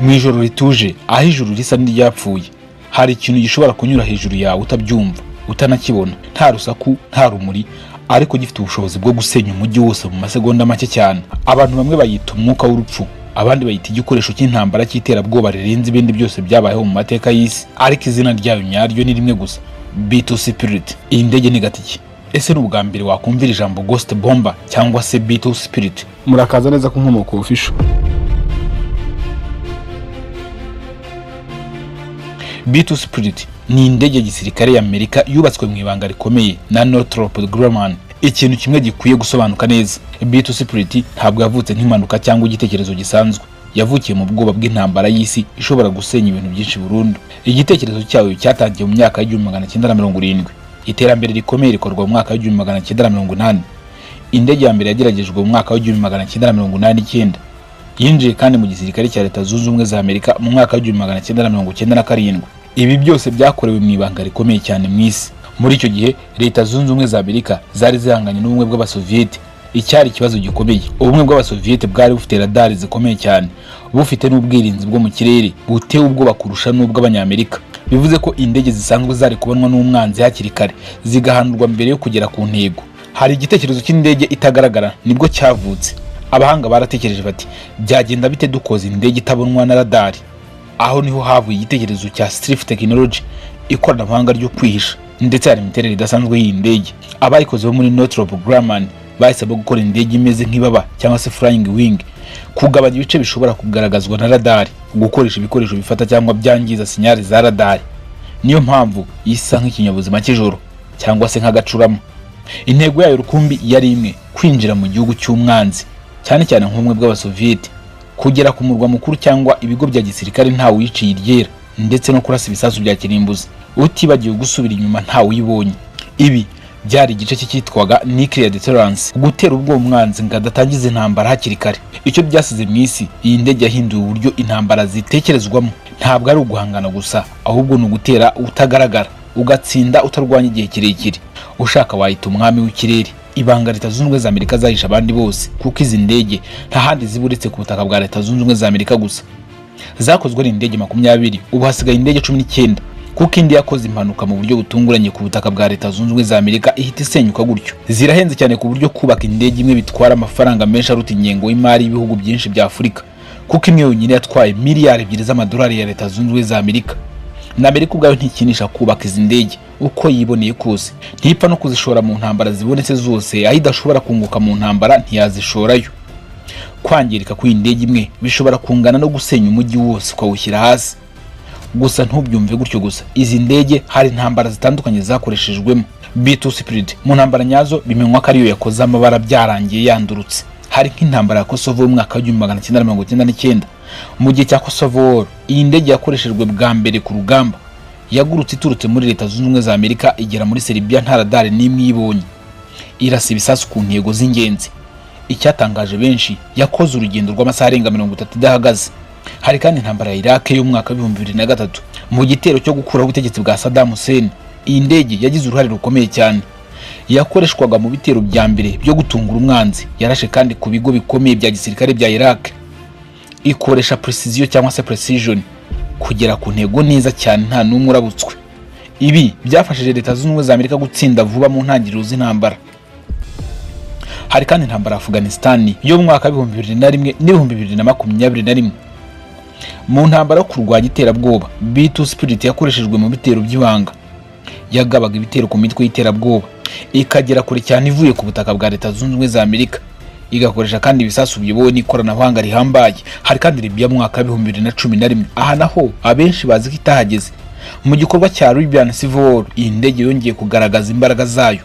Mu ijoro rituje, aho ijuru risa n'iryapfuye, hari ikintu gishobora kunyura hejuru yawe utabyumva, utanakibona, nta rusaku, nta rumuri, ariko gifite ubushobozi bwo gusenya umujyi wose mu masegonda make cyane. Abantu bamwe bayita umwuka w'urupfu, abandi bayita igikoresho cy'intambara cy'iterabwoba rirenze ibindi byose byabayeho mu mateka y'isi, ariko izina ryayo nyaryo ni rimwe gusa: B2 Spirit. Iyi ndege ni gatiki. Ese ni ubwa mbere wakumvira ijambo Ghost Bomber cyangwa se B2 Spirit? Murakaza neza ku Nkomoko Official. B2 Spirit ni indege ya gisirikare ya Amerika yubatswe mu ibanga rikomeye na Northrop Grumman. Ikintu kimwe gikwiye gusobanuka neza: B2 Spirit ntabwo yavutse nk'impanuka cyangwa igitekerezo gisanzwe. Yavukiye mu bwoba bw'intambara y'isi ishobora gusenya ibintu byinshi burundu. Igitekerezo cyayo cyatangiye mu myaka y'1970, iterambere rikomeye rikorwa mu mwaka w'1980. Indege ya mbere yageragejwe mu mwaka w'1989. Yinjiye kandi mu gisirikare cya Leta Zunze Ubumwe za Amerika mu mwaka w'1997. Ibi byose byakorewe mu ibanga rikomeye cyane mu isi. Muri icyo gihe, Leta Zunze Ubumwe za Amerika zari zihanganye n'Ubumwe bw'Abasoviyete, icyari ikibazo gikomeye. Ubumwe bw'Abasoviyete bwari bufite radari zikomeye cyane, bufite n'ubwirinzi bwo mu kirere butewe ubwoba kurusha n'ubw'Abanyamerika. Bivuze ko indege zisanzwe zari kubonwa n'umwanzi hakiri kare, zigahanurwa mbere yo kugera ku ntego. Hari igitekerezo cy'indege itagaragara nibwo cyavutse. Abahanga baratekereje bati: "Byagenda bite dukoze indege itabonwa na radari?" Aho niho havuye igitekerezo cya stealth technology, ikoranabuhanga ryo kwihisha. Ndetse hari imiterere idasanzwe y'iyi ndege. Abayikoze bo muri Northrop Grumman bahisemo gukora indege imeze nk'ibaba cyangwa se flying wing, kugabanya ibice bishobora kugaragazwa na radari, gukoresha ibikoresho bifata cyangwa byangiza sinyari za radari. Niyo mpamvu isa nk'ikinyabuzima cy'ijoro cyangwa se nk'agacurama. Intego yayo rukumbi yari imwe: kwinjira mu gihugu cy'umwanzi, cyane cyane nk'Ubumwe bw'Abasoviyete, kugera ku murwa mukuru cyangwa ibigo bya gisirikare ntawe uyiciye iryera, ndetse no kurasa ibisasu bya kirimbuzi, utibagiwe gusubira inyuma ntawe uyibonye. Ibi byari igice cy'icyitwaga nuclear deterrence, gutera ubwoba umwanzi ngo adatangiza intambara hakiri kare. Icyo byasize mu isi: iyi ndege yahinduye uburyo intambara zitekerezwamo. Ntabwo ari uguhangana gusa, ahubwo ni ugutera utagaragara, ugatsinda utarwanya igihe kirekire. Ushaka wahita umwami w'ikirere. Ibanga Leta Zunze Ubumwe za Amerika zahishe abandi bose, kuko izi ndege nta handi ziba uretse ku butaka bwa Leta Zunze Ubumwe za Amerika gusa. Zakozwe ari indege 20, ubu hasigaye indege 19, kuko indi yakoze impanuka mu buryo butunguranye ku butaka bwa Leta Zunze Ubumwe za Amerika, ihita isenyuka gutyo. Zirahenze cyane ku buryo kubaka indege imwe bitwara amafaranga menshi aruta ingengo y'imari y'ibihugu byinshi bya Afurika, kuko imwe yonyine yatwaye miliyari 2 z'amadolari ya Leta Zunze Ubumwe za Amerika. Na Amerika ubwayo ntikinisha kubaka izi ndege uko yiboneye kose. Ntipfa no kuzishora mu ntambara zibonetse zose. Aho idashobora kunguka mu ntambara, ntiyazishorayo. Kwangirika kw'iyi ndege imwe bishobora kungana no gusenya umujyi wose ukawushyira hasi. Gusa ntubyumve gutyo gusa, izi ndege hari intambara zitandukanye zakoreshejwemo. B2 Spirit mu ntambara nyazo bimenywa ko ariyo yakoze amabara byarangiye yandurutse. Hari nk'intambara ya Kosovo y'umwaka w'1999. Mu gihe cya Kosovo War, iyi ndege yakoreshejwe bwa mbere ku rugamba. Yagurutse iturutse muri Leta Zunze Ubumwe za Amerika, igera muri Serbia nta radari n'imwe iyibonye, irasa ibisasu ku ntego z'ingenzi. Icyatangaje benshi, yakoze urugendo rw'amasaha arenga 30 idahagaze. Hari kandi intambara ya Iraq y'umwaka w'2003. Mu gitero cyo gukuraho ubutegetsi bwa Saddam Hussein, iyi ndege yagize uruhare rukomeye cyane. Yakoreshwaga mu bitero bya mbere byo gutungura umwanzi. Yarashe kandi ku bigo bikomeye bya gisirikare bya Iraq, ikoresha precision cyangwa se precision, kugera ku ntego neza cyane nta n'umwe urabutswe. Ibi byafashije Leta Zunze Ubumwe za Amerika gutsinda vuba mu ntangiriro z'intambara. Hari kandi intambara ya Afghanistan yo mu mwaka w'2001 n'2021. Mu ntambara yo kurwanya iterabwoba, B2 Spirit yakoreshejwe mu bitero by'ibanga. Yagabaga ibitero ku mitwe y'iterabwoba, ikagera kure cyane ivuye ku butaka bwa Leta Zunze Ubumwe za Amerika, igakoresha kandi ibisasu biyobowe n'ikoranabuhanga rihambaye. Hari kandi Libya mu mwaka w'2011. Aha naho abenshi bazi ko itahageze. Mu gikorwa cya Libyan Civil War, iyi ndege yongeye kugaragaza imbaraga zayo.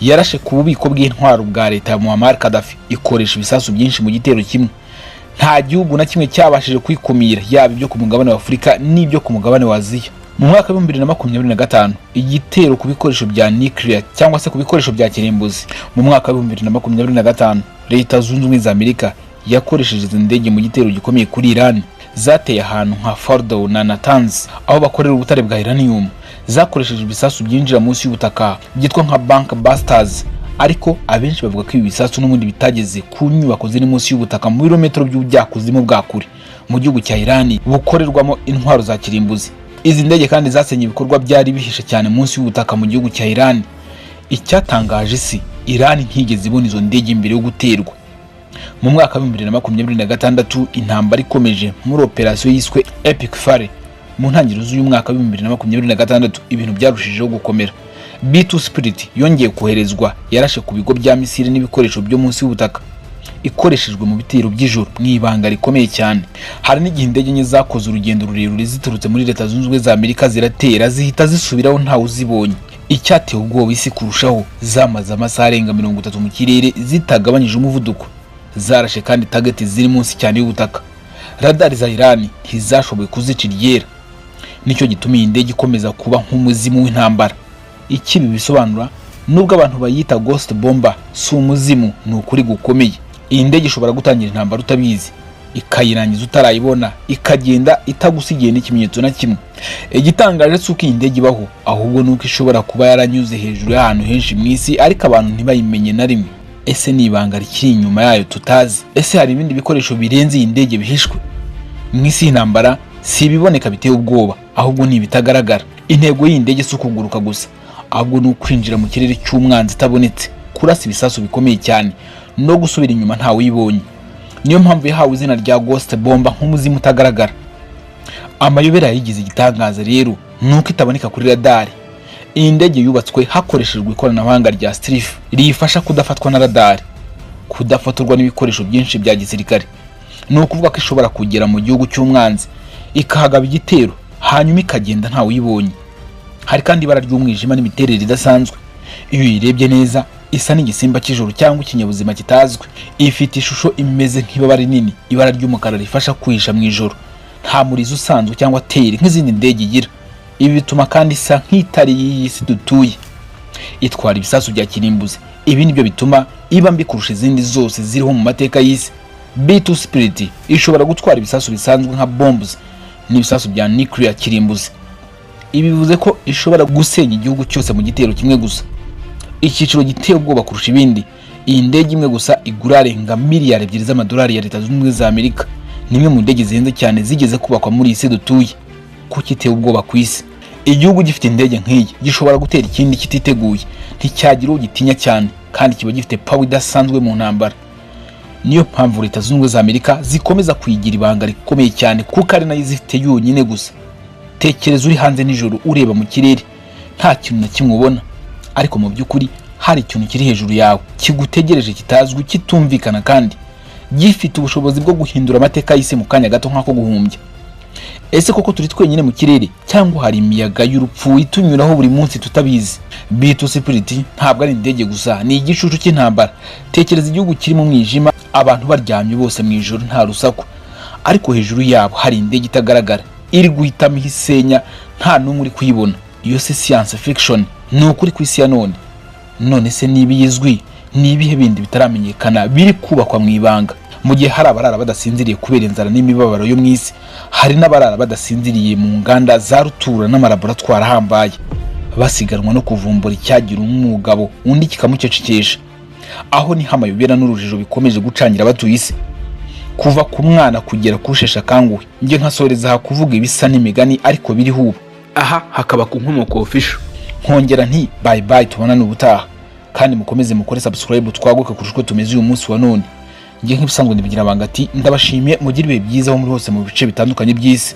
Yarashe ku bubiko bw'intwaro bwa leta ya Muammar Gaddafi, ikoresha ibisasu byinshi mu gitero kimwe. Nta gihugu na kimwe cyabashije kwikumira, yaba ibyo ku mugabane wa Afurika n'ibyo ku mugabane wa Aziya. Mu mwaka w'2025, igitero ku bikoresho bya nuclear cyangwa se ku bikoresho bya kirimbuzi. Mu mwaka w'2025, Leta Zunze Ubumwe za Amerika yakoresheje izi ndege mu gitero gikomeye kuri Iran. Zateye ahantu nka Fordow na Natanz, aho bakorera ubutare bwa uranium. Zakoresheje ibisasu byinjira munsi y'ubutaka byitwa nka bunker busters. Ariko abenshi bavuga ko ibi bisasu n'ubundi bitageze ku nyubako ziri munsi y'ubutaka mu birometero by'ubujyakuzimu bwa kure mu gihugu cya Irani bukorerwamo intwaro za kirimbuzi. Izi ndege kandi zasenye ibikorwa byari bihishe cyane munsi y'ubutaka mu gihugu cya Irani. Icyatangaje isi, Irani ntigeze ibona izo ndege mbere yo guterwa. Mu mwaka wa 2026, intambara ikomeje muri operasiyo yiswe Epic Fury. Mu ntangiriro z'uyu mwaka wa 2026, ibintu byarushijeho gukomera. B2 Spirit yongeye koherezwa, yarashe ku bigo bya misile n'ibikoresho byo munsi y'ubutaka, ikoreshejwe mu bitero by'ijoro mu ibanga rikomeye cyane. Hari n'igihe indege enye zakoze urugendo rurerure ziturutse muri Leta Zunze Ubumwe za Amerika, ziratera, zihita zisubiraho ntawe uzibonye. Icyateye ubwoba isi kurushaho, zamaze amasaha arenga 30 mu kirere zitagabanyije umuvuduko. Zarashe kandi target ziri munsi cyane y'ubutaka. Radari za Irani ntizashoboye kuzica iryera. Nicyo gituma iyi ndege ikomeza kuba nk'umuzimu w'intambara. Icyo ibi bisobanura, nubwo abantu bayita Ghost Bomber, si umuzimu, ni ukuri gukomeye. Iyi ndege ishobora gutangira intambara utabizi, ikayirangiza utarayibona, ikagenda itagusigiye n'ikimenyetso na kimwe. Igitangaje si uko iyi ndege ibaho, ahubwo ni uko ishobora kuba yaranyuze hejuru y'ahantu henshi mu isi, ariko abantu ntibayimenye na rimwe. Ese ni ibanga rikiri inyuma yayo tutazi? Ese hari ibindi bikoresho birenze iyi ndege bihishwe mu isi y'intambara? Si ibiboneka biteye ubwoba, ahubwo ni ibitagaragara. Intego y'iyi ndege si ukuguruka gusa, ahubwo ni ukwinjira mu kirere cy'umwanzi itabonetse, kurasa ibisasu bikomeye cyane no gusubira inyuma ntawe uyibonye. Niyo mpamvu yahawe izina rya Ghost Bomber, nk'umuzimu utagaragara. Amayobera yayigize igitangaza rero ni uko itaboneka kuri radari. Iyi ndege yubatswe hakoreshejwe ikoranabuhanga rya stealth, riyifasha kudafatwa na radari, kudafotorwa n'ibikoresho byinshi bya gisirikare. Ni ukuvuga ko ishobora kugera mu gihugu cy'umwanzi, ikahagaba igitero, hanyuma ikagenda ntawe uyibonye. Hari kandi ibara ry'umwijima n'imiterere idasanzwe. Iyo uyirebye neza, isa n'igisimba cy'ijoro cyangwa ikinyabuzima kitazwi. Ifite ishusho imeze nk'ibaba rinini, ibara ry'umukara rifasha kwihisha mu ijoro. Nta murizo usanzwe cyangwa tail nk'izindi ndege igira. Ibi bituma kandi isa nk'itari y'iyi si dutuye. Itwara ibisasu bya kirimbuzi. Ibi nibyo bituma iba mbi kurusha izindi zose ziriho mu mateka y'isi. B2 Spirit ishobora gutwara ibisasu bisanzwe nka bombs n'ibisasu bya nuclear kirimbuzi. Ibi bivuze ko ishobora gusenya igihugu cyose mu gitero kimwe gusa. Icyiciro giteye ubwoba kurusha ibindi, iyi ndege imwe gusa igura arenga miliyari 2 z'amadolari ya Leta Zunze Ubumwe za Amerika. Ni imwe mu ndege zihenze cyane zigeze kubakwa muri iyi si dutuye. Kuko iteye ubwoba ku isi, igihugu gifite indege nk'iyi gishobora gutera ikindi kititeguye, nticyagira uwo gitinya cyane, kandi kiba gifite power idasanzwe mu ntambara. Niyo mpamvu Leta Zunze Ubumwe za Amerika zikomeza kuyigira ibanga rikomeye cyane, kuko ari nayo izifite yonyine gusa. Tekereza uri hanze nijoro, ureba mu kirere, nta kintu na kimwe ubona, ariko mu by'ukuri hari ikintu kiri hejuru yawe kigutegereje, kitazwi, kitumvikana, kandi gifite ubushobozi bwo guhindura amateka y'isi mu kanya gato nk'ako guhumbya. Ese koko turi twenyine mu kirere, cyangwa hari imiyaga y'urupfu itunyuraho buri munsi tutabizi? B2 Spirit ntabwo ari indege gusa, ni igicucu cy'intambara. Tekereza igihugu kiri mu mwijima, abantu baryamye bose mu ijoro, nta rusaku, ariko hejuru yabo hari indege itagaragara iri guhitamo isenya, nta n'umwe uri kuyibona. Iyo si science fiction, ni ukuri ku isi ya none. None se niba izwi, ni ibihe bindi bitaramenyekana biri kubakwa mu ibanga? Mu gihe hari abarara badasinziriye kubera inzara n'imibabaro yo mu isi, hari n'abarara badasinziriye mu nganda za rutura n'amalaboratwari ahambaye, basiganwa no kuvumbura icyagira umugabo undi kikamucecekesha. Aho niho amayobera n'urujijo bikomeje gucangira abatuye isi, kuva ku mwana kugera ku usheshe akanguhe. Njye nkasoreza aha kuvuga ibisa n'imigani ariko biriho ubu. Aha hakaba ku Nkomoko Official. Nkongera nti bye bye, tubonane ubutaha, kandi mukomeze mukore subscribe, twaguke kurusha uko tumeze uyu munsi wa none. Njye nk'ibisanzwe ndibigira banga ati ndabashimiye, mugire ibihe byiza aho muri hose mu bice bitandukanye by'isi.